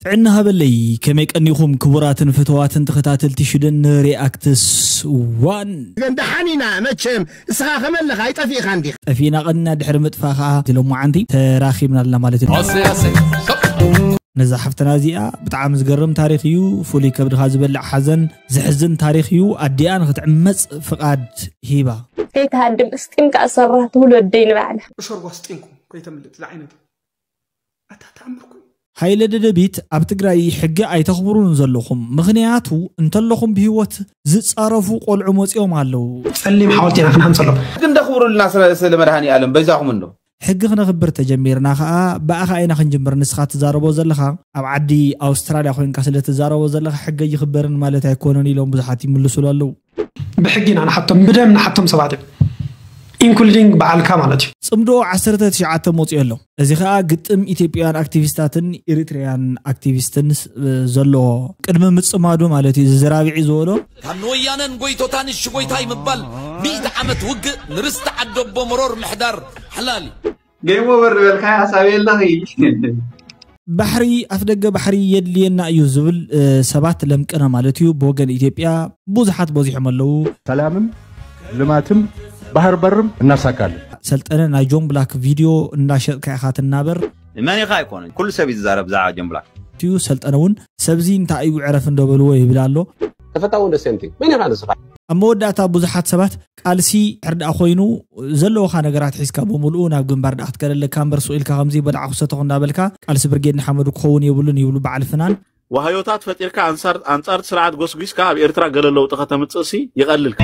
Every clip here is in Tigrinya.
ጥዕና ሃበለይ። ከመይ ቀኒኹም ክቡራትን ፍትዋትን ተኸታተልቲ ሽደን ሪኣክትስ ዋን? ግን ደሓን ኢና መቸም። እስኻ ከመለኻ ኣይጠፊእኻን ዲኻ? ጠፊእና ቀኒና፣ ድሕሪ ምጥፋእ ኸዓ እቲ ሎማዓንቲ ተራኺብና ኣለና ማለት እዩ። ነዛ ሓፍትና እዚኣ ብጣዕሚ ዝገርም ታሪኽ እዩ። ፍሉይ ከብድኻ ዝበልዕ ሓዘን፣ ዘሕዝን ታሪኽ እዩ። ኣዲኣ ንኽትዕመፅ ፍቓድ ሂባ። ከይትሃድም እስጢምካ እሰራ ትብል ወደይ ንባዕላ። እሸር ጓስጢንኩም ከይተምልጥ ዝዓይነቱ ኣታ ተኣምርኩ። ሃይለ ደደቢት፣ ኣብ ትግራይ ሕጊ ኣይተኽብሩን ዘለኹም። ምኽንያቱ እንተለኹም ብህይወት ዝፃረፉ ቆልዑ መፂኦም ኣለዉ። ጸሊም ሓወልቲ ኢና ክንሃንጸሎም። ግን ደኽብሩልና ስለ ስለ መድሃኒ ኣለም በይዛኹም እንዶ። ሕጊ ክነኽብር ተጀሚርና ኸዓ ብኣኻ ኢና ክንጅምር። ንስኻ ትዛረቦ ዘለኻ ኣብ ዓዲ ኣውስትራልያ ኮይንካ ስለ ትዛረቦ ዘለኻ ሕጊ ኣይኽበርን ማለት ኣይኮነን ኢሎም ብዙሓት ይምልሱሉ ኣለዉ። ብሕጊ ኢና ንሓቶም፣ ብደም ንሓቶም ሰባት እዮም፣ ኢንክሉዲንግ በዓልካ ማለት እዩ። ጽምዶ ዓሰርተ ትሽዓተ መፂኡ ኣሎ። እዚ ኸዓ ግጥም ኢትዮጵያውያን ኣክቲቪስታትን ኤሪትሪያን ኣክቲቪስትን ስ- ዘለዎ ቅድሚ ምፅማዱ ማለት እዩ። እዚ ዝራብዒ ዝበሎ ካብ ንወያነን ጎይቶታን እሺ ጎይታይ ምባል ሚእቲ ዓመት ውግእ ንርስቲ ዓደቦ መሮር ምሕዳር ሓላል እዩ። ጌም ኦቨር ዝበልካ ሓሳብ የለኺ። ባሕሪ ኣፍደገ ባሕሪ የድልየና እዩ ዝብል እ፣ ሰባት ለምቅነ ማለት እዩ። ብወገን ኢትዮጵያ ብዙሓት በዚሖም ኣለዉ። ሰላምም ልማትም ባህር በርም እናሳካለን። ሰልጠነ ናይ ጆን ብላክ ቪድዮ እንዳሸጥካ ኢኻ ትናበር። መን ኢኻ ኣይኮነን ኩሉ ሰብ እዩ ዝዛረብ ብዛዕባ ጆን ብላክ። እዩ ሰልጠነ እውን ሰብዚ እንታይ እዩ ዕረፍ እንደበልዎ ይብል ኣሎ። ተፈታዊ እንደ ሴምቲንግ መን ኢኻ ንስኻ? ኣብ መወዳእታ ብዙሓት ሰባት ቃልሲ ሕርዳእ ኮይኑ ዘለዎኻ ነገራት ሒዝካ ብምልኡ ናብ ግንባር ዳኣ ክትከደለካ እምበር ሱቕ ኢልካ ከምዚ በላዕኹ ሰተኹ እንዳበልካ ቃልሲ ብርጌድ ንሓመዱ ክኸውን የብሉን ይብሉ በዓል ፍናን። ዋህዮታት ፈጢርካ ኣንጻር ኣንጻር እቲ ስርዓት ጎስጒስካ ኣብ ኤርትራ ገለ ለውጢ ከተምጽእሲ ይቐልልካ።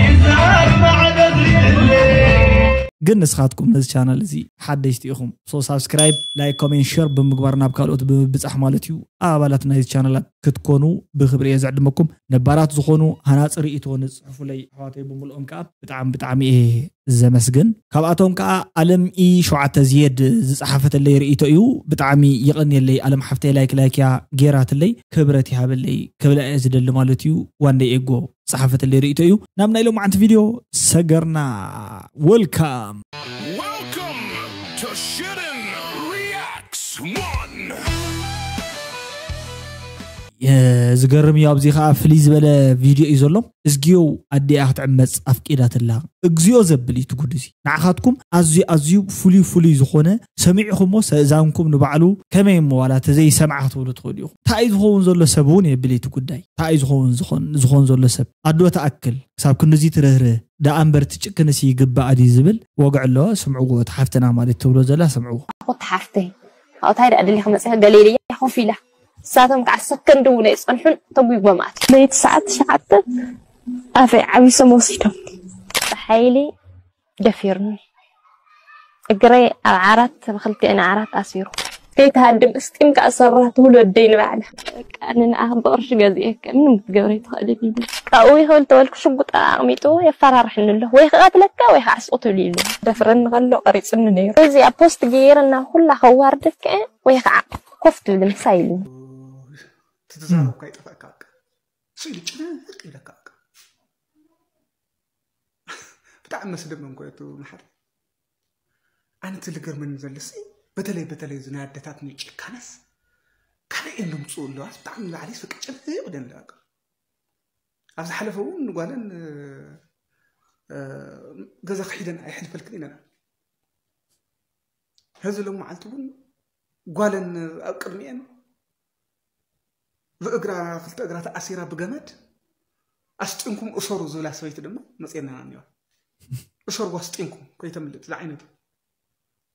ግን ንስኻትኩም ነዚ ቻናል እዚ ሓደሽቲ ኢኹም so subscribe like comment share ብምግባር ናብ ካልኦት ብምብጻሕ ማለት እዩ ኣባላት ናይዚ ቻናላት ክትኮኑ ብክብሪ እየ ዘዕድመኩም። ነባራት ዝኾኑ ሃናጺ ርእይቶ ንጽሕፉለይ ኣሕዋተይ ብምልኦም ከኣ ብጣዕሚ ብጣዕሚ እየ ዘመስግን። ካብኣቶም ከኣ ኣለም ኢ ሸውዓተ ዝየድ ዝጸሓፈተለይ ርእይቶ እዩ። ብጣዕሚ የቐንየለይ ኣለም ሓፍተይ ላይክ ላይክ እያ ጌራትለይ ክብረት ይሃበለይ ክብላ እየ ዝደሊ ማለት እዩ። ዋንደይ ኤጎ ዝጸሓፈተለይ ርእይቶ እዩ። ናብ ናይ ሎማዓንቲ ቪድዮ ሰገርና። Welcome. Welcome to Shootin' Reacts one. ዝገርም እዩ። ኣብዚ ከዓ ፍልይ ዝበለ ቪድዮ እዩ ዘሎ። እዝግዮ ኣዲኣ ክትዕመፅ ኣፍቂዳትላ። እግዚኣብሔር ዘብል እዩ እቲ ጉድ እዚ። ንዓኻትኩም ኣዝዩ ኣዝዩ ፍሉይ ፍሉይ ዝኾነ ሰሚዕኹሞ ሰእዛንኩም ንባዕሉ ከመይ እሞ ዋላ ተዘይሰምዓ ክትብሉ ትኽእሉ ኢኹም። እንታይ እዩ ዝኸውን ዘሎ ሰብ እውን የብል እቲ ጉዳይ። እንታይ እዩ ዝኸውን ዝኾን- ዝኾን ዘሎ ሰብ ኣዶ ትኣክል ክሳብ ክንድዚ ትርህርህ ደኣ እምበር ትጭክንስ ይግባእ ድዩ ዝብል ወግዒ ኣሎ። ስምዕዎ እቲ ሓፍትና ማለት ትብሎ ዘላ ስምዕዎ። ኣኹት ሓፍተይ ካብኡ ታይ ደኣ ደሊኻ መፂኻ ገለ ኢለያ ኮፍ ኢላ ንሳቶም ከዓ ሰከንድ እውን ኣይፀንሑን ተጒጎም ኣትዮም ለይቲ ሰዓት ትሽዓተ ኣፈይ ዓቢሶም ወሲዶም ብሓይሊ ደፊርኒ እግረይ ኣብ ዓራት ብክልቲኤን ዓራት ኣሲሩ ከይትሃድም እስጢምካ እሰራ ትብል ወደይ ንባዕላ በቃ ንንኣ ብቕርሺ ገዚኤካ ምንም ክትገብረ ኣይትኽእልን ኢሉ ካብኡ ይኽእል ተበልኩ ሽጉጥ ኣቕሚጡ የፈራርሕኒ ኣሎ ወይ ክቐትለካ ወይ ከዓ ስቑ ትብል ኢሉ ደፍረኒ ከሎ ቀሪፅኒ ነይሩ እዚ ኣብ ፖስት ገይረ ናብ ኩላ ከዋርደካ ወይ ከዓ ኮፍ ትብል ምሳ ኢሉ ትዛረብካ ይጠፋእካ በቃ ስኢሉ ጭንቅ ይብለካ በቃ ብጣዕሚ መስደመም ኮ እቲ መሓሪ ኣነ እቲ ዝገርመኒ ዘለሲ በተለይ በተለይ እዚ ናይ ኣደታትና ጭካነስ ካበይ እዮም ዝምፅኡ ኣለዋ ብጣዕሚ ንባዕለይ በቃ ጭንቅ ይብለኒ በቃ ኣብ ዝሓለፈ እውን ንጓለን ገዛ ክሒደን ኣይሕልፈልክን ኢለና ሕዚ ሎም መዓልቲ እውን ጓለን ኣብ ቅድሚኤን ብእግራ ክልተ እግራ ተኣሲራ ብገመድ ኣስጢንኩም እሰሩ ዝብላ ሰበይቲ ድማ መፅየና እኒዋ እሰሩ ኣስጢንኩም ከይተምልጥ ዝዓይነቱ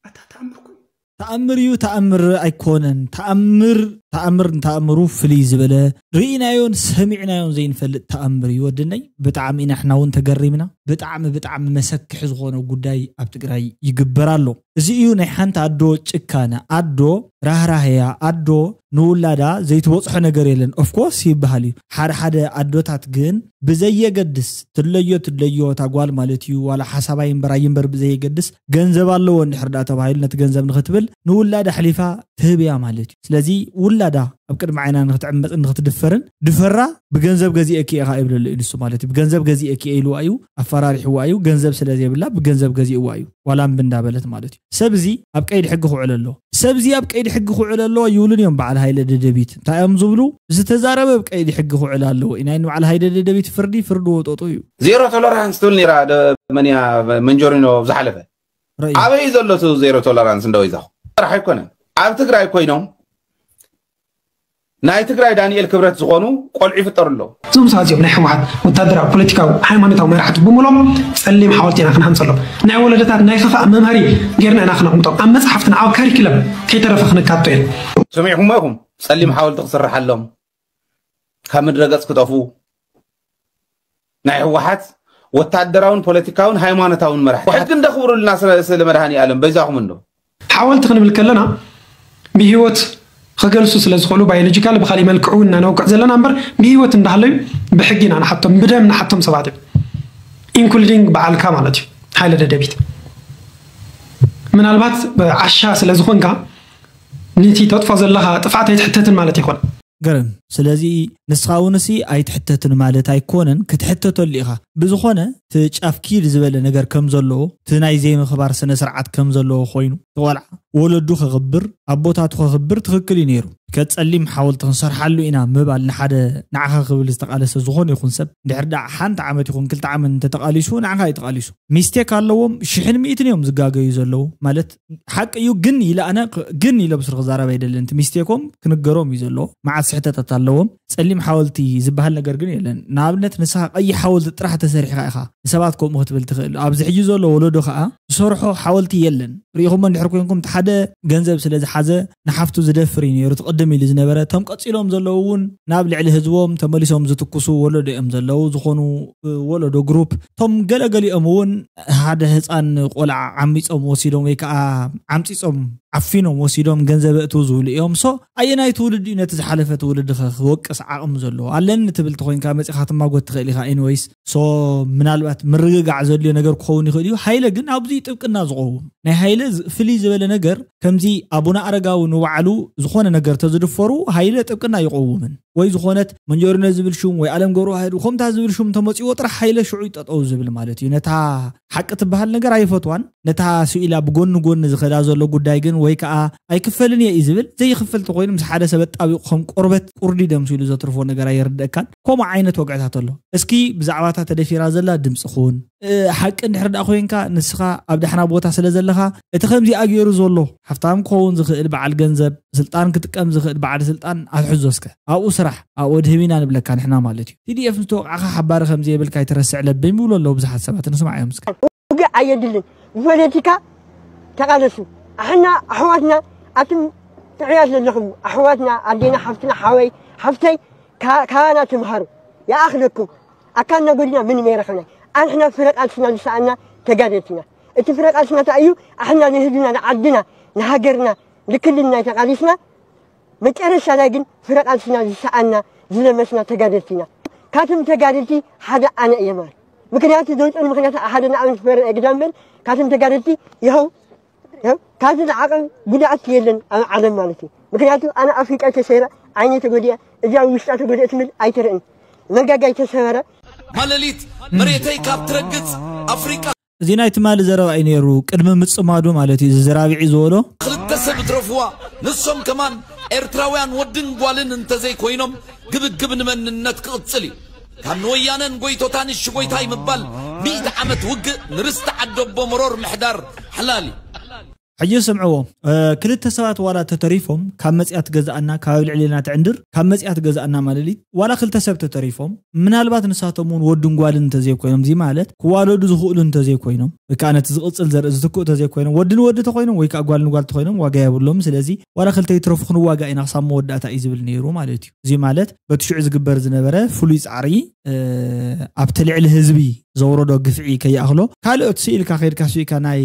ኣታ ተኣምርኩም ተኣምር እዩ ተኣምር ኣይኮነን ተኣምር ተኣምር ንተኣምሩ ፍልይ ዝበለ ርኢናዮን ሰሚዕናዮን ዘይንፈልጥ ተኣምር እዩ ወድነይ ብጣዕሚ ኢና ሕና እውን ተገሪምና ብጣዕሚ ብጣዕሚ መሰክሒ ዝኾነ ጉዳይ ኣብ ትግራይ ይግበር ኣሎ እዚ እዩ ናይ ሓንቲ ኣዶ ጭካነ ኣዶ ራህራህያ ኣዶ ንውላዳ ዘይትበፅሖ ነገር የለን of course ይበሃል እዩ ሓደ ሓደ ኣዶታት ግን ብዘየገድስ ትድለዮ ትድለዮ እታ ጓል ማለት እዩ ዋላ ሓሳባ ይንበር ኣይንበር ብዘየገድስ ገንዘብ ኣለዎ እንድሕር ዳ ተባሂሉ ነቲ ገንዘብ ንክትብል ንውላዳ ኣሕሊፋ ትህብ እያ ማለት እዩ ስለዚ ወላዳ ኣብ ቅድሚ ዓይና ንክትዕመፅን ንክትድፈርን ድፈራ ብገንዘብ ገዚኤኪ ኢኻ ይብለሉ እዩ ንሱ ማለት እዩ። ብገንዘብ ገዚኤኪ እየ ኢልዋ እዩ፣ ኣፈራሪሕዋ እዩ። ገንዘብ ስለ ዘይብላ ብገንዘብ ገዚእዋ እዩ። ዋላ እምቢ እንዳበለት ማለት እዩ። ሰብ እዚ ኣብ ቀይዲ ሕጊ ክውዕል ኣለዎ። ሰብ እዚ ኣብ ቀይዲ ሕጊ ክውዕል ኣለዎ ይብሉን እዮም በዓል ሃይለ ደደቢት። እንታይ እዮም ዝብሉ? ዝተዛረበ ኣብ ቀይዲ ሕጊ ክውዕል ኣለዎ። ናይ ንበዓል ሃይለ ደደቢት ፍርዲ ፍርዲ ወጠጡ እዩ። ዜሮ ቶለራንስ ትብል ነራ መን እያ? መንጆሪኖ ዝሓለፈ ራእዩ ኣበይ ዘሎ እቲ ዜሮ ቶለራንስ? እንደው ይዛኹ ጥራሕ ኣይኮነን። ኣብ ትግራይ ኮይኖም ናይ ትግራይ ዳንኤል ክብረት ዝኾኑ ቆልዑ ይፍጠሩ ኣለዉ። እዞም ሰባት እዚኦም ናይ ህወሓት ወታደራዊ፣ ፖለቲካዊ፣ ሃይማኖታዊ መራሕቲ ብምሎም ጸሊም ሓወልቲ ኢና ክንሃንጸሎም። ናይ ወለደታት ናይ ከፋእ መምሃሪ ጌርና ኢና ክነቕምጦም። ኣብ መጽሓፍትና ኣብ ካሪክለም ከይተረፈ ክንካቶ ኢና። ሰሚዕኹሞ ኢኹም ጸሊም ሓወልቲ ክስርሓሎም ካብ ምድረ ገጽ ክጠፍኡ ናይ ህወሓት ወታደራውን ፖለቲካውን ሃይማኖታውን መራሕቲ ሕጊ እንደኽብሩልና ስለ መድሃኒ ኣለም በይዛኹም እንዶ ሓወልቲ ክንብል ከለና ብህይወት ክገልሱ ስለ ዝኽእሉ ባዮሎጂካል ብካሊእ መልክዑ እውን እናነውቅዕ ዘለና እምበር ብህይወት እንዳሃለዩ ብሕጊ ኢና ንሓቶም ብደም ንሓቶም ሰባት እዮም ኢንክሉዲንግ በዓልካ ማለት እዩ ሓይለ ደደቢት ምናልባት ዓሻ ስለ ዝኾንካ ነቲ ተጥፎ ዘለኻ ጥፍዓት ኣይትሕተትን ማለት ይኾን ገርም ስለዚ ንስኻ እውን ሲ ኣይትሕተትን ማለት ኣይኮነን ክትሕተተሉ ኢኻ ብዝኾነ እቲ ጫፍ ኪድ ዝበለ ነገር ከም ዘለዎ እቲ ናይ ዘይምኽባር ስነ ስርዓት ከም ዘለዎ ኮይኑ ተቆልዓ ወለዱ ከኽብር ኣቦታቱ ከኽብር ትኽክል እዩ ነይሩ ከጸሊም ሓወልቲ ክንሰርሓሉ ኢና ምባል ንሓደ ንዓኻ ክብል ዝተቃለሰ ዝኾነ ይኹን ሰብ ድሕር ዳዕ ሓንቲ ዓመት ይኹን ክልተ ዓመት እንተተቃሊሱ ንዓኻ እዩ ተቃሊሱ ሚስቴክ ኣለዎም ሽሕን ሚእትን እዮም ዝጋገዩ ዘለዉ ማለት ሓቂ እዩ ግን ኢለ ኣነ ግን ኢለ ብስሩ ክዛረብ ኣይደልን እቲ ሚስቴኮም ክንገሮም እዩ ዘለዎ መዓት ስሕተታት ኣለዎም ጸሊም ሓወልቲ ዝበሃል ነገር ግን የለን ንኣብነት ንስኻ ቀይሕ ሓወልቲ ጥራሕ ተሰሪሕካ ኢኻ ንሰባት ከምኡ ክትብል ትኽእል ኣብዚ ሕጂ ዘሎ ወለዶ ከዓ ዝሰርሖ ሓወልቲ የለን ርኢኹሞ እንድሕር ኮንኩም ሓደ ገንዘብ ስለ ዝሓዘ ንሓፍቱ ዝደፍር እዩ ነይሩ ትቕድም ኢሉ ዝነበረ እቶም ቀፂሎም ዘለዉ እውን ናብ ልዕሊ ህዝቦም ተመሊሶም ዝትኩሱ ወለዶ እዮም ዘለዉ ዝኾኑ ወለዶ ግሩፕ እቶም ገለገሊኦም እውን ሓደ ህፃን ቆልዓ ዓሚፆም ወሲዶም ወይ ከዓ ዓምፂፆም ዓፊኖም ወሲዶም ገንዘብ እትው ዝብሉ እዮም ሶ ኣየናይ ትውልዲ እዩ ነቲ ዝሓለፈ ትውልዲ ክወቅስ ዓቕሚ ዘለዎ ኣለኒ ትብል ተኮይንካ መፂኻ ትማጎት ትኽእል ኢኻ ኤኒወይስ ሶ ምናልባት ምርግጋዕ ዘድልዮ ነገር ክኸውን ይኽእል እዩ ሃይለ ግን ኣብዚ ጥብቅና ዝቐውም ናይ ሃይለ ፍልይ ዝበለ ነገር ከምዚ ኣቡነ ኣረጋዊ ንባዕሉ ዝኾነ ነገር ተዝድፈሩ ሃይለ ጥብቅና ይቐውምን ወይ ዝኾነት መንጀሪኖ ዝብል ሹም ወይ ኣለም ገብረዋህድ ከምታ ዝብል ሹም ተመፅዎ ጥራሕ ሃይለ ሽዑ ይጠጠው ዝብል ማለት እዩ ነታ ሓቂ ትበሃል ነገር ኣይፈትዋን ነታ ስኢላ ብጎኒ ጎኒ ዝኸዳ ዘሎ ጉዳይ ግን ወይ ከዓ ኣይክፈልን እየ እዩ ዝብል ዘይኽፈል ተኮይኑ ምስ ሓደ ሰብ ኣጣቢቑ ከም ቆርበት ቁርዲ ደምሲሉ ዘትርፎ ነገር ኣይርደእካን ከምኡ ዓይነት ወግዕታት ኣሎ እስኪ ብዛዕባታ ተደፊራ ዘላ ድምፂ ኩን ሓቂ እንድሕር ደኣ ኮይንካ ንስኻ ኣብ ዳሕና ቦታ ስለ ዘለኻ እቲ ከምዚኣ ገይሩ ዘሎ ሃፍታም ክኸውን ዝኽእል በዓል ገንዘብ ስልጣን ክጥቀም ዝኽእል በዓል ስልጣን ኣትሕዞ እስከ ኣብኡ ስራሕ ኣብኡ ድህቢና ንብለካ ንሕና ማለት እዩ ቲዲኤፍ ዝተወቕዓኻ ሓባሪ ከምዘየብልካ ኣይትረስዕ ለብም ይብሉ ኣለዉ ብዙሓት ሰባት ንስማዕ እዮም እስከ ውግእ ኣየድልን ብፖለቲካ ተቃለሱ ኣሕና ኣሕዋትና ኣቱም ጥዕያት ዘለኹም ኣሕዋትና ኣዴና ሓፍትና ሓወይ ሓፍተይ ካባና ትምሃሩ ይኣኽለኩም ኣካልና ጎዲና ምን ነይረኸና ኣንሕና ፍረ ቃልስና ዝሰኣና ተጋደልትና እቲ ፍረ ቃልስና እንታይ እዩ ኣሕና ንህዝብና ንዓድና ንሃገርና ንክልልና ተቃሊስና መጨረሻ ላይ ግን ፍረ ቃልስና ዝሰኣና ዝለመስና ተጋደልቲ ኢና። ካትም ተጋደልቲ ሓደ ኣነ እየ ማለት ምክንያቱ ዘውፅኡኒ ምክንያት ሓደ ንኣብነት ክበረ እግዳ እምበር ካትም ተጋደልቲ ይኸው ይኸው ካብዚ ዝዓቐብ ጉድኣት የለን ኣብ ዓለም ማለት እዩ። ምክንያቱ ኣነ ኣፍሪቃ ተሰይረ ዓይነ ተጎዲኣ እዚኣ ውሽጣ ተጎዲአ ትብል ኣይትርእን መጋጋይ ተሰበረ ማለሊት መሬተይ ካብ ትረግጽ ኣፍሪቃ እዚ ናይ ትማሊ ዘረባ እዩ ነይሩ ቅድሚ ምጽማዱ ማለት እዩ እዚ ዘራቢዒ ዝበሎ ክልተ ሰብ እትረፍዋ ንሶም ከማን ኤርትራውያን ወድን ጓልን እንተዘይኮይኖም ግብግብ ንመንነት ክቕጽል እዩ ካብ ንወያነን ጎይቶታን እሺ ጎይታይ ምባል ሚእቲ ዓመት ውግእ ንርስቲ ዓደቦ መሮር ምሕዳር ሓላል እዩ ሕጂ ስምዕዎ ክልተ ሰባት ዋላ ተተሪፎም ካብ መፅያ ትገዝኣና ካብ ልዕሌና ትዕንድር ካብ መፅያ ትገዝኣና ማለሊት ዋላ ክልተ ሰብ ተተሪፎም ምናልባት ንሳቶም እውን ወድን ጓልን እንተዘይኮይኖም እዚ ማለት ክዋለዱ ዝኽእሉ እንተዘይኮይኖም ወይ ከዓ ነቲ ዝቕፅል ዘርኢ ዝትክኡ እንተዘይኮይኖም ወዲ ንወዲ ተኮይኖም ወይ ከዓ ጓል ንጓል ተኮይኖም ዋጋ የብሎም ስለዚ ዋላ ክልተ ይትረፉ ክንዋጋ ኢና ክሳብ መወዳእታ እዩ ዝብል ነይሩ ማለት እዩ እዚ ማለት በቲ ሽዑ ዝግበር ዝነበረ ፍሉይ ፃዕሪ ኣብቲ ልዕሊ ህዝቢ ዘውረዶ ግፍዒ ከይኣኽሎ ካልኦት ስኢልካ ከይድካ ስኢካ ናይ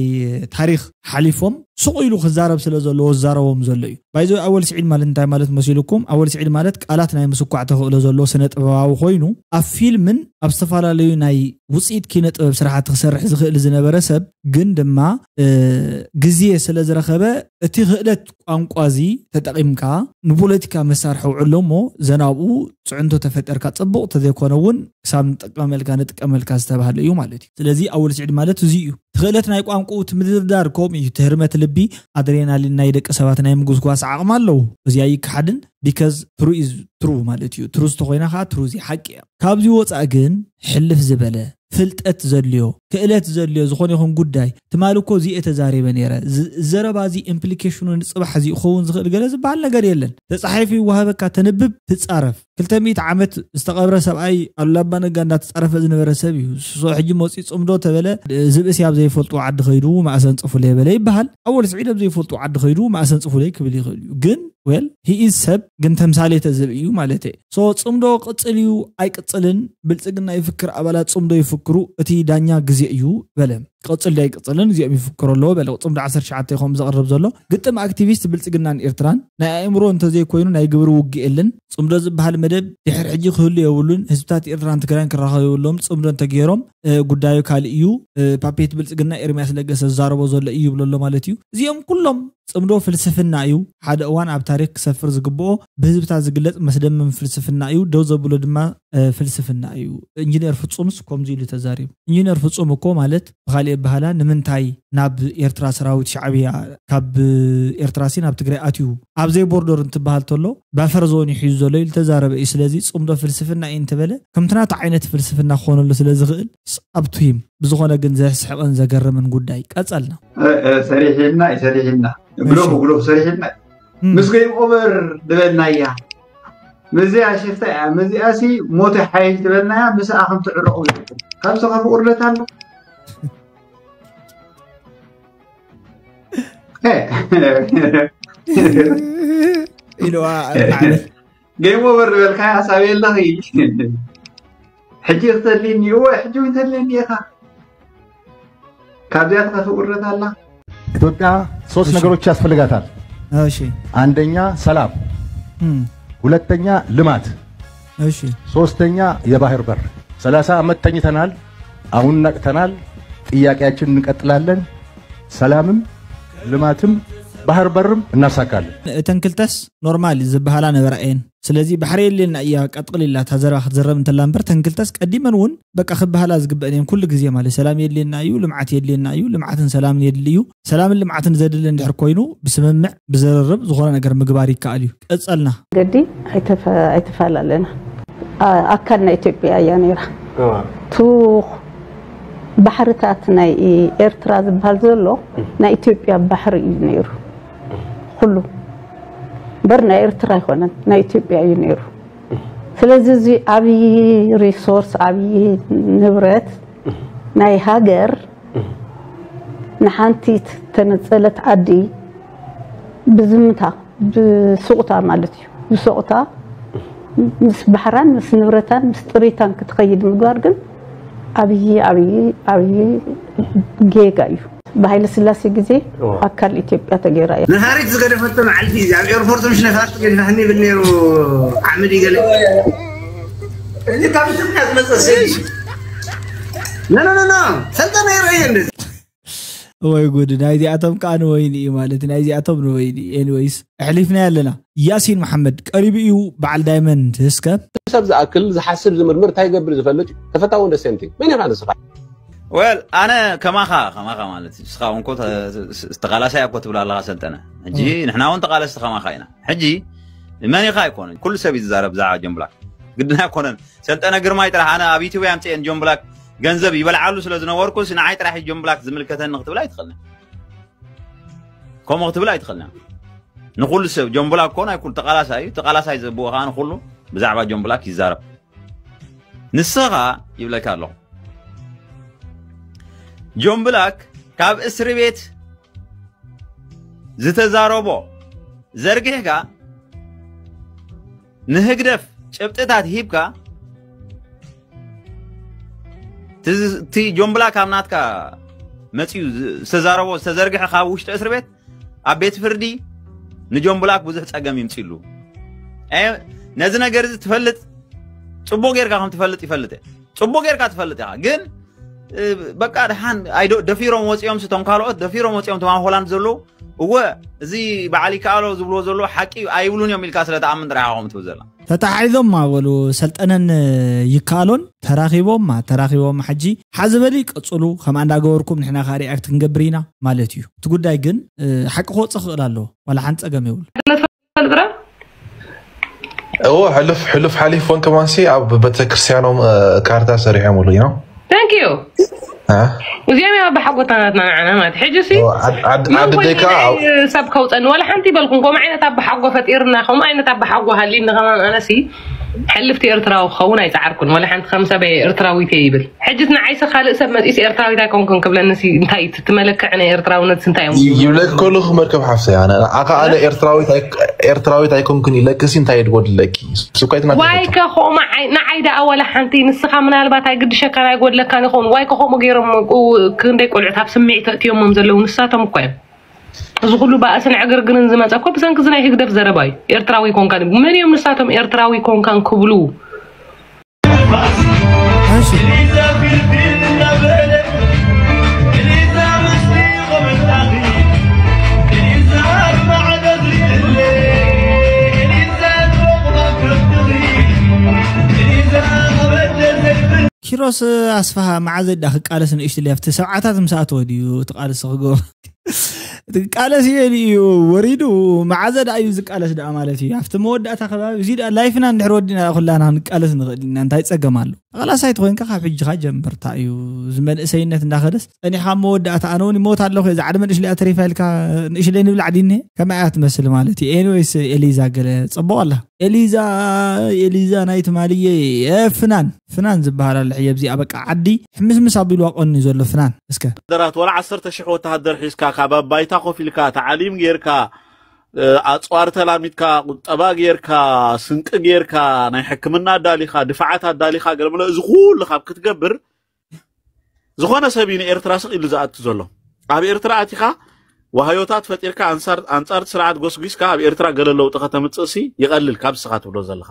ታሪክ ሓሊፎም ሱቕ ኢሉ ክዛረብ ስለ ዘለዎ ዝዛረቦም ዘሎ እዩ። ባይዘ ኣወል ስዒድ ማለት እንታይ ማለት መሲልኩም? ኣወል ስዒድ ማለት ቃላት ናይ ምስኳዕ ተኽእሎ ዘለዎ ስነ ጥበባዊ ኮይኑ ኣብ ፊልምን ኣብ ዝተፈላለዩ ናይ ውፅኢት ኪነ ጥበብ ስራሕቲ ክሰርሕ ዝኽእል ዝነበረ ሰብ ግን ድማ ግዜ ስለ ዝረኸበ እቲ ክእለት ቋንቋ እዚ ተጠቒምካ ንፖለቲካ መሳርሒ ውዕሎ እሞ ዘናብኡ ፅዕንቶ ተፈጠርካ ፅቡቕ ተዘይኮነ እውን ክሳብ ንጥቀመልካ ንጥቀመልካ ዝተባህለ እዩ ማለት እዩ። ስለዚ ኣወል ስዒድ ማለት እዚ እዩ። ክእለት ናይ ቋንቋ እቲ ምድርዳር ከምኡ እዩ። ትህርመት ልቢ ኣድሬናሊን ናይ ደቂ ሰባት ናይ ምጉስጓስ ዓቕሚ ኣለዎ። እዚ ኣይከሓድን because true is true ማለት እዩ። ትሩ ዝተኮይና ከዓ ትሩ እዚ ሓቂ እያ። ካብዚ ወፃእ ግን ሕልፍ ዝበለ ፍልጠት ዘድልዮ ክእለት ዘድልዮ ዝኾነ ይኹን ጉዳይ ትማሊ እኮ እዚኦ ተዛሪበ ነይረ። ዘረባ እዚ ኢምፕሊኬሽኑ ንፅባሕ እዚ ክኸውን ዝኽእል ገለ ዝበሃል ነገር የለን። ተፃሒፉ ይወሃበካ ተንብብ ትፃረፍ። ክልተ ሚእቲ ዓመት ዝተቐብረ ሰብኣይ ኣሉላ ኣባ ነጋ እንዳተፃረፈ ዝነበረ ሰብ እዩ። ሶ ሕጂ መፂኡ ፅምዶ ተበለ ዝብእሲ ኣብ ዘይፈልጡ ዓዲ ከይዱ ማእሰን ፅፉለ የበለ ይበሃል። ኣወል ስዒድ ኣብ ዘይፈልጡ ዓዲ ከይዱ ማእሰን ፅፉለ ክብል ይኽእል እዩ። ግን well he is ሰብ ግን ተምሳሌተ ዝብኢ እዩ ማለት እየ። ሶ ፅምዶ ቅፅል እዩ ኣይቅፅልን ብልፅግና ይፍክር ኣባላት ፅምዶ ይፍክሩ እቲ ዳኛ ግዜ እዩ በለ። ቅፅል ዳይ ቅፅልን እዚኦም ይፍክሩ ኣለዎ በለ። ፅምዶ ዓሰርተ ትሽዓተ ይኾም ዘቕርብ ዘሎ ግጥም ኣክቲቪስት ብልፅግናን ኤርትራን ናይ ኣእምሮ እንተዘይኮይኑ ናይ ግብሪ ውግእ የለን። ፅምዶ ዝበሃል መደብ ድሕር ሕጂ ክህሉ የብሉን። ህዝብታት ኤርትራን ትግራይን ክራኸቡ የብሎም። ፅምዶ እንተገይሮም ጉዳዩ ካልእ እዩ። ፓፔት ብልፅግና ኤርሚያስ ለገሰ ዝዛረቦ ዘሎ እዩ ይብሎ ኣሎ ማለት እዩ። እዚኦም ኩሎም ፅምዶ ፍልስፍና እዩ። ሓደ እዋን ኣብ ታሪክ ክሰፍር ዝግብኦ ብህዝብታት ዝግለፅ መስደምም ፍልስፍና እዩ። ደው ዘብሎ ድማ ፍልስፍና እዩ። ኢንጂነር ፍፁምስ ከምዚ ኢሉ ተዛሪቡ። ኢንጂነር ፍፁም እኮ ማለት ብካሊእ ኣበሃላ ንምንታይ ናብ ኤርትራ ሰራዊት ሻዕብያ ካብ ኤርትራ ሲ ናብ ትግራይ ኣትዩ ኣብዘይ ቦርደር እንትበሃል ተሎ ባፈር ዞን እዩ ሒዙ ዘሎ ኢሉ ተዛረበ እዩ። ስለዚ ፅምዶ ፍልስፍና እዩ እንተበለ ከምቲ ናቱ ዓይነት ፍልስፍና ክኾነሉ ስለ ዝኽእል ኣብቱሂም ብዝኾነ ግን ዘስሕቕን ዘገርምን ጉዳይ ቀጸልና። ሰሪሕልና እዩ ሰሪሕልና ግሎፍ ግሎፍ ሰሪሕልና እዩ። ምስ ገይም ኦቨር ዝበልናያ ምስዚኣ ሽፍታ እያ ምስዚኣ ሲ ሞት ሓይሽ ዝበልናያ ምስኣ ከም ትዕረቑ ካብ ሰኸፍ ቁርደት ኣሎ ኢልዋ። ገይም ኦቨር ዝበልካ ሓሳብ የለኺ ሕጂ ክተልኒ እወ ሕጂ እውን ተልኒ ኢኻ ካብዚኣ ትኸፍእ ውርደት ኣላ። ኢትዮጵያ ሶስት ነገሮች ያስፈልጋታል። እሺ አንደኛ ሰላም፣ እም፣ ሁለተኛ ልማት፣ እሺ ሶስተኛ የባህር በር። ሰላሳ ዓመት ተኝተናል። አሁን ነቅተናል። ጥያቄያችን እንቀጥላለን። ሰላምም ልማትም ባህር በርም እናሳካለን። እተን ክልተስ ኖርማል ዝበሃላ ነበራ እየን። ስለዚ ባሕሪ የድልየና እያ ቀጥቕል ኢላ እታ ዘረባ ክትዝረብ እንተላ እምበር ተን ክልተስ ቀዲመን እውን በቃ ክበሃላ ዝግበአን እየን። ኩሉ ግዜ ማለት ሰላም የድልየና እዩ፣ ልምዓት የድልየና እዩ፣ ልምዓትን ሰላምን የድሊ እዩ። ሰላምን ልምዓትን ዘድሊ እንድሕር ኮይኑ ብስምምዕ ብዝርርብ ዝኾነ ነገር ምግባር ይከኣል እዩ። ቀጸልና። ገዲ ኣይተፈላለና። ኣካል ናይ ኢትዮጵያ እያ ነይራ። ቱኽ ባሕርታት ናይ ኤርትራ ዝበሃል ዘሎ ናይ ኢትዮጵያ ባሕሪ እዩ ነይሩ። ኩሉ በር ናይ ኤርትራ ኣይኮነን ናይ ኢትዮጵያ እዩ ነይሩ። ስለዚ እዚ ዓብዪ ሪሶርስ ዓብዪ ንብረት ናይ ሃገር ንሓንቲ ተነፀለት ዓዲ ብዝምታ ብሱቕታ ማለት እዩ ብሱቕታ ምስ ባሕራን ምስ ንብረታን ምስ ጥሪታን ክትኸይድ ምግባር ግን ዓብዪ ዓብዪ ዓብዪ ጌጋ እዩ። ብሃይለ ስላሴ ግዜ ኣካል ኢትዮጵያ ተገይራ እያ። ነፋሪት ዝገደፈቶ መዓልቲ እዚ ኣብ ኤርፖርት ምሽ ነፋሪት ገዲፋ ይብል ነይሩ ዓምዲ ገለ እዚ ካብ ኢትዮጵያ ዝመፀ ስእሊ ኖ ኖ ኖ ኖ ሰልጠነ ይረየ እንደዚ ወይ ጉድ ናይዚኣቶም ከዓ ንወይኒ እዩ ማለት ናይዚኣቶም ንወይኒ። ኤኒወይስ ኣሕሊፍና ኣለና። ያሲን መሓመድ ቀሪቡ እዩ በዓል ዳይመንድ እስከ ሰብ ዝኣክል ዝሓስብ ዝምርምር እንታይ ይገብር ዝፈልጥ እዩ ተፈታዊ እንደ ሴምቲንግ መን ኢኻ ንስኻ ወል ኣነ ከማኻ ከማኻ ማለት እዩ ንስኻ እንኮ ተቃላሳይ እኮ ትብል ኣለኻ ሰልጠነ ሕጂ ንሕና እውን ተቃለስቲ ከማኻ ኢና ሕጂ መን ኢኻ ኣይኮነ ኩሉ ሰብ እዩ ዝዛረብ ብዛዕባ ጆን ብላክ ግድና ኣይኮነን ሰልጠነ ግርማይ ጥራሕ ኣነ ኣብ ዩቲብ ኣምፅኤን ጆን ብላክ ገንዘብ ይበልዓሉ ስለ ዝነበርኩ ንዓይ ጥራሕ ጆን ብላክ ዝምልከተኒ ክትብል ኣይትኽእልን ከምኡ ክትብል ኣይትኽእልን ንኩሉ ሰብ ጆን ብላክ ኮ ናይ ኩሉ ተቃላሳይ እዩ ተቃላሳይ ዘብኡ ከዓ ንኩሉ ብዛዕባ ጆን ብላክ ይዛረብ ንስኻ ይብለካ ኣለኹ ጆን ብላክ ካብ እስሪ ቤት ዝተዛረቦ ዘርጊሕካ ንህግደፍ ጨብጥታት ሂብካ እቲ ጆምብላ ካብ ናትካ መፅዩ ዝተዛረቦ ዝተዘርግሐ ካብ ውሽጢ እስሪ ቤት ኣብ ቤት ፍርዲ ንጆን ብላክ ብዙሕ ጸገም ይምጽሉ። ነዚ ነገር እዚ ትፈልጥ፣ ጽቡቅ ጌርካ ከም ትፈልጥ ይፈልጥ እየ። ጽቡቅ ጌርካ ትፈልጥ ኢኻ። ግን በቃ ደሓን ደፊሮም ወፂኦም ስቶም ካልኦት ደፊሮም ወፂኦም ተማን ሆላንድ ዘለዉ እወ፣ እዚ በዓል ይከኣሎ ዝብልዎ ዘለዉ ሓቂ ኣይብሉን እዮም ኢልካ ስለ ተኣምን ጥራሕ ኢኻ ከምኡ ትብል ዘላ። ተታሒዞም ኣበሉ ሰልጠነን ይከኣሎን ተራኺቦም ተራኺቦም ሓጂ ሓዚ በሊ ቀፅሉ ከምኣ እንዳገበርኩም ንሕና ከዓ ሪኣክት ክንገብር ኢና ማለት እዩ። እቲ ጉዳይ ግን ሓቂ ክወፅእ ክኽእል ኣለዎ። ዋላ ሓንቲ ፀገም የብሉ። እዎ ሕሉፍ ሕሉፍ ሓሊፎን ከማንሲ ኣብ ቤተክርስትያኖም ካርታ ሰሪሖምሉ ኢና። Thank you። እዚኦም እዮም ኣባሓጎታናትና ንዓና ማለት ሕጂ ሲ ዓዲ ደካ ሰብ ከውፀኒ ዋላ ሓንቲ ይበልኩም። ከምኡ ዓይነት ኣባሓጎ ፈጢርና ከምኡ ዓይነት ኣባሓጎ ሃሊኒ ከማን ኣነሲ ሕልፍቲ ኤርትራዊ ክኸውን ኣይፀዓርኩን። ዋላ ሓንቲ ከም ሰበይ ኤርትራዊት እየ ይብል። ሕጂ ንዓይሲ ካልእ ሰብ መፂስ ኤርትራዊት ኣይኮንኩን ክብለኒ ሲ እንታይ ትመለክዕ ናይ ኤርትራውነት እንታይ እዮም ይብለክ ከሉ ክመርከብ ሓፍተ ኣነ ኣኻ ኣነ ኤርትራዊት ኣይ- ኤርትራዊት ኣይኮንኩን ኢለክሲ እንታይ የድጎድለኪ ስኳይትና ዋይ ከኾማ ንዓይ ደኣ ዋላ ሓንቲ ንስኻ ምናልባት ኣይግድሸካን ኣይጎድለካን ይኸውን። ዋይ ከኸምኡ ገይሮም ክንደይ ቆልዑት ኣብ ስምዒት ኣእትዮሞም ዘለዉ ንሳቶም እኮ እዮም። እዚ ኩሉ ባእስን ዕግርግርን ዝመፀ እኮ ብሰንኪ እዚ ናይ ህግደፍ ዘረባ እዩ። ኤርትራዊ ኮንካ ድዩ? መን እዮም ንሳቶም ኤርትራዊ ኮንካን ክብሉ? ኪሮስ ኣስፋሃ መዓዘ ዳ ክቃለስ ንእሽትለይ ኣብቲ ሰብዓታት ምስ ኣተወ ድዩ እቲ ቃልሲ ክገብሮ? እቲ ክቃለስ እየ ኢሉ እዩ ወሪዱ። መዓዘ ዳ እዩ ዝቃለስ ዳ ማለት እዩ ኣብቲ መወዳእታ ከባቢ እዚ ዳ ላይፍና እንድሕር ወዲና ኩላና ክንቃለስ ንኽእል ኢና። እንታይ ፀገም ኣሎ? ተቓላሳይ ተኾይንካ ካብ ሕጂኻ ጀምር። እንታይ እዩ እዚ መንእሰይነት እንዳኸደስ ፀኒሕካ መወዳእታ ኣነ እውን ይሞት ኣለኹ እየ ዝዓድመ ንእሽለይ ኣተሪፋ ኢልካ ንእሽለይ ንብላዕ ዲኒ ከመይ እያ ትመስል ማለት እዩ። ኤኒወይስ ኤሊዛ ገለ ፅቡቕ ኣላ። ኤሊዛ ኤሊዛ ናይ ትማልየ ፍናን ፍናን ዝበሃል ኣሎ ሕየ ኣብዚኣ በቃ ዓዲ ሕምስምስ ኣቢሉ ኣቆኒ ዘሎ ፍናን እስከ ደራት ወላ ዓሰርተ ሽሕ ወተሃደር ሒዝካ ካብ ኣብ ባይታ ኮፍ ኢልካ ተዓሊም ጌርካ ኣፅዋር ተላሚትካ ቁጠባ ጌርካ ስንቂ ጌርካ ናይ ሕክምና ኣዳሊኻ ድፋዓት ኣዳሊኻ ገለመለ እዚ ኩሉ ካብ ክትገብር ዝኾነ ሰብ እዩ ንኤርትራ ስቕ ኢሉ ዝኣቱ ዘሎ። ኣብ ኤርትራ ኣቲኻ ዋህዮታት ፈጢርካ ኣንጻር ኣንጻር ስርዓት ጎስጒስካ ኣብ ኤርትራ ገለ ለውጢ ከተምጽእ ሲ ይቐልል ካብ ስኻ ትብሎ ዘለኻ።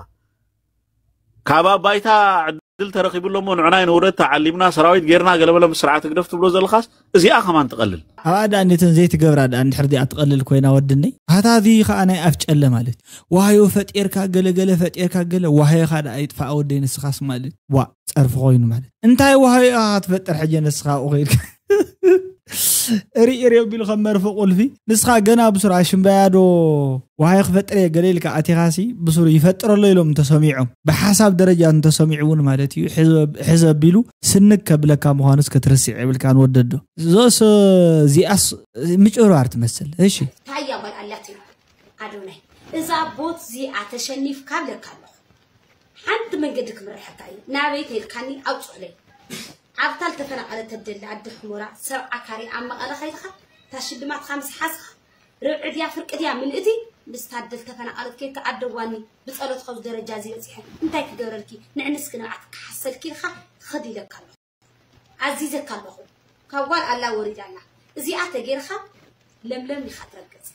ካብ ኣባይታ ዕድል ተረኺቡ ኣሎ እሞ ንዕናይ ንውረድ ተዓሊምና ሰራዊት ጌርና ገለመለ ምስ ስርዓት ህግደፍ ትብሎ ዘለኻስ እዚኣ ከማን ትቐልል። ኣብኣ ደኣ ነተን ዘይትገብራ ደኣ እንድሕር ዲኣ ትቐልል ኮይና ወድነይ። ኣታ እዚ ኸኣ ናይ ኣፍ ጨለ ማለት ዋህዮ ፈጢርካ ገለ ገለ ፈጢርካ ገለ ዋህዮኻ ደኣ ይጥፋኣ ወደይ ንስኻስ ማለት ዋእ ጸርፊ ኮይኑ ማለት እንታይ ዋህዮ ኢኻ ክትፈጥር ሕጂ ንስኻ ኣብኡ ከይድካ ርኢ ርኢ ኣቢሉ ከም መርፍእ ቁልፊ ንስኻ ገና ብሱር ኣሽምባያ ዶ ዋህዮ ክፈጥር እየ ገለ ኢልካ ኣቲኻሲ ብሱር ይፈጥር ኣሎ ኢሎም እንተሰሚዖም ብሓሳብ ደረጃ እንተሰሚዑ እውን ማለት እዩ ሕዝ ኣቢሉ ስንግ ከብለካ ምዃኑስ ክትርስዕ የብልካን ወደዶ ዞስ እዚኣስ ምጭብርባር ትመስል እሺ ታያ ጓል ኣላትኒ ኣዶናይ እዛ ቦት እዚኣ ተሸኒፍካ ብለካ ኣለኹ ሓንቲ መንገዲ ክምርሐካ እዩ ናበይ ተይልካኒ ኣውፅእለይ ኣብታ ልተፈናቐለት ተብደላ ኣዲ ሕሞራ ሰብዓ ካሬ ኣብ መቐለ ከይድኻ እታ ሽልማትኻ ምስ ሓዝኻ ርብዒ ድያ ፍርቂ ድያ ምልእቲ ምስ ታደል ተፈናቐለት ከይድካ ኣደዋኒ ብፀሎት ኸዚ ደረጃ እዚ በፂሐ እንታይ ክገብረልኪ ንዕንስኪ ንብዓት ክሓሰልኪ ኢልካ ኽድ ኢለካ ኣለኹ ኣዚዘካ ኣለኹ ካብ ጓል ኣላ ወሪዳና እዚኣ ተጌርኻ ለምለም ኢኻ ትረግፅ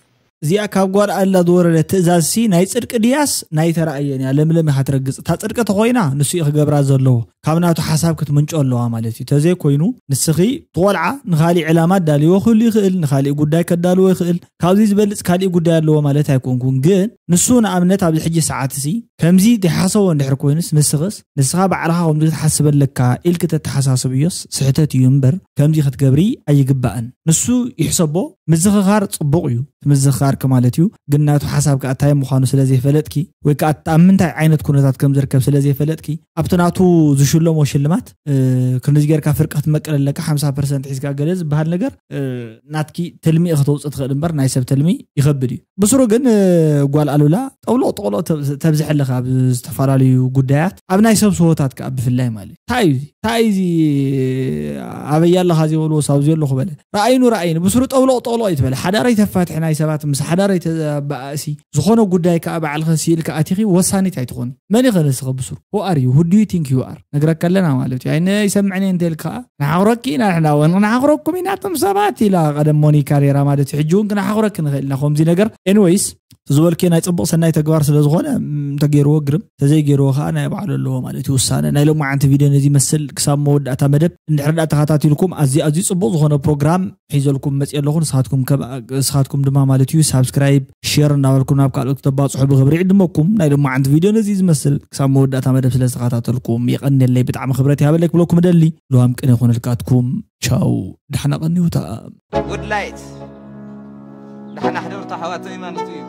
እዚኣ ካብ ጓል ኣላ ዝወረደት ትእዛዝ ሲ ናይ ጽድቂ ድያስ ናይ ተራእየን እያ ለምለም ኢኻ ትረግጽ እታ ጽድቂ ተኾይና ንሱ እዩ ክገብራ ዘለዎ ካብ ናቱ ሓሳብ ክትምንጮ ኣለዋ ማለት እዩ ተዘይ ኮይኑ ንስኺ ትቆልዓ ንኻሊእ ዕላማ ኣዳልዎ ክህሉ ይኽእል ንኻሊእ ጉዳይ ከዳልዎ ይኽእል ካብዚ ዝበልጽ ካሊእ ጉዳይ ኣለዎ ማለት ኣይኮንኩን ግን ንሱ ንኣብነት ኣብዚ ሕጂ ሰዓት ሲ ከምዚ ዘይሓሰቦ እንድሕር ኮይኑስ ንስኽስ ንስኻ ባዕልኻ ከምዚ ክትሓስብ ኣለካ ኢልኪ ተተሓሳስብዮስ ስሕተት እዩ እምበር ከምዚ ክትገብሪ ኣይግባእን። ንሱ ይሕሰቦ ምዝኽኻር ጽቡቕ እዩ እቲ ምዝኽኻርኪ ማለት እዩ ግን ናቱ ሓሳብ ከኣ እንታይ ምዃኑ ስለ ዘይፈለጥኪ ወይ ከኣ ኣብ ምንታይ ዓይነት ኩነታት ከም ዝርከብ ስለ ዘይፈለጥኪ ኣብቲ ናቱ ዝሽለሞ ሽልማት ክንድዚ ጌርካ ፍርቂ ክትመቅል ኣለካ ሓምሳ ፐርሰንት ሒዝካ ገለ ዝበሃል ነገር ናትኪ ትልሚ ኢኺ ተውጽእ ትኽእል እምበር ናይ ሰብ ትልሚ ይኸብድ እዩ። ብስሩ ግን ጓል ኣሉላ ጠውሎቕ ጠውሎቕ ተብዝሐለኻ ኣብ ዝተፈላለዩ ጉዳያት ኣብ ናይ ሰብ ስሆታት ከዓ ብፍላይ ማለት እዩ። እንታይ እዩ እዚ እንታይ እዩ እዚ ኣበይ ኣለኻ ዘይበልዎ ሳብ ዘየሎ ክበለ ረኣይኑ ረኣይኑ ብስሩ ጠውሎቕ ጠውሎቕ እዩ ትበለ ሓዳረይ ተፋትሒ ናይ ሰባት ምስ ሓዳረይ ተበኣእሲ ዝኾነ ጉዳይ ከዓ ባዕልኸ ስኢልካ ኣቲኺ ወሳኒት ኣይትኾኒ መን ኢኸ ንስኸ ብስሩ who are you who do you think you are ረከለና ማለት እዩ። ኣይነ ይሰምዕኒ እንተ ኢልካ ንሓኽረኪ ኢና ንሕና እውን ንሓኽረኩም ኢና እቶም ሰባት ኢላ ቀደም ሞኒካ ነይራ ማለት እዩ። ሕጂ እውን ክንሓኽረክ ንኽእል ኢና ከምዚ ነገር። ኤንወይስ ዝበልክዮ ናይ ፅቡቕ ሰናይ ተግባር ስለ ዝኾነ ተገይርዎ ግርም፣ ተዘይገይርዎ ከዓ ናይ ባዕሉ ኣለዎ ማለት እዩ ውሳነ። ናይ ሎማዓንቲ ቪድዮ ነዚ መስል ክሳብ መወዳእታ መደብ እንድሕር ዳ ተኸታቲልኩም ኣዝዩ ኣዝዩ ፅቡቕ ዝኾነ ፕሮግራም ሒዘልኩም መፅእ ኣለኹ። ንስኻትኩም ከም ንስኻትኩም ድማ ማለት እዩ ሳብስክራይብ፣ ሼር እናበልኩም ናብ ካልኦት ክተባፅሑ ብክብሪ ይዕድመኩም። ናይ ሎማዓንቲ ቪድዮ ነዚ ዝመስል ክሳብ መወዳእታ መደብ ስለ ዝተኸታተልኩም የቐንየለይ፣ ብጣዕሚ ክብረት ያበለይ ክብለኩም እደሊ። ልዋም ቅነ ይኹነልካትኩም። ቻው፣ ዳሕና ቀንዩታ። ጉድ ላይት ዳሕና ሕደርታ ሓዋተይ ማለት እዩ።